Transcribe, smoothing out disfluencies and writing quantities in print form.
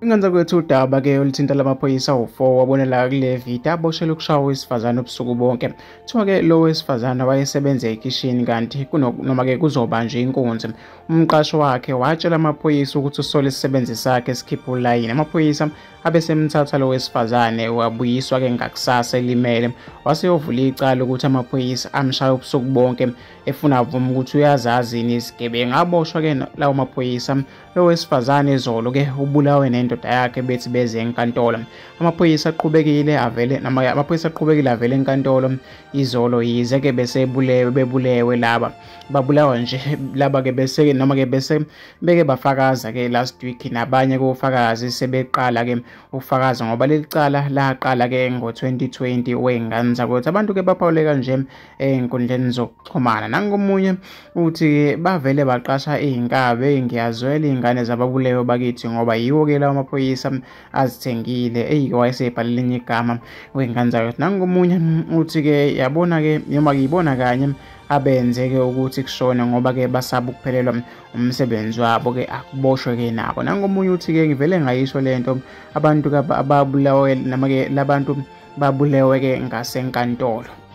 Inganza kwethu udaba ke oluthinta lamaphoyisa awu-4 wabonela kule video aboshelwe ukushaya owesifazane ubusuku bonke. Kuthiwa ke lo wesifazane wayesebenza ekishini kanti noma ke kuzoba nje inkunzi. Umqashi wakhe watshela amaphoyisa ukuthi usole isisebenzi sakhe sikhipha ulayini. Amaphoyisa abesemthatha lo wesifazane wabuyiswa ke ngakusasa elimele. Waseyovula icala ukuthi amaphoyisa amshaya ubusuku bonke efuna avuma ukuthi uyazazi yini isigebengu. Aboshwa ke lawo maphoyisa. Lo wesifazane izolo ke ubulawe nendoda yakhe bethi beze enkantolo. Amaphoyisa aqhubekile avele noma amaphoyisa aqhubekile avele enkantolo izolo yize ke bese bebulewe laba babulawa nje laba ke bese noma ke bese beke bafakaza ke last week nabanye kofakazi sebeqala ke ukufakaza ngoba leli cala laqala ke ngo-2020 wey'ngane zakwethu. Abantu ke baphawuleka nje ey'nkundleni zokuxhumana. Nangomunye uthi bavele baqasha iy'nkabi, ngiyazwela iy'ngane zababulewe bakithi ngoba yiwo ke lawo maphoyisa azithengile. Eyi wayesebhala elinye igama wey'ngane zakwethu. Nangomunye uthi ke yabona ke noma ngiyibona kanye abenze-ke ukuthi kushone ngoba ke basaba ukuphelelwa umsebenzi wabo ke akuboshwe ke nabo. Nangomunye uthi ke ngivele ngayisho lento abantu ababulawe noma ke labantu babulewe ke ngasenkantolo.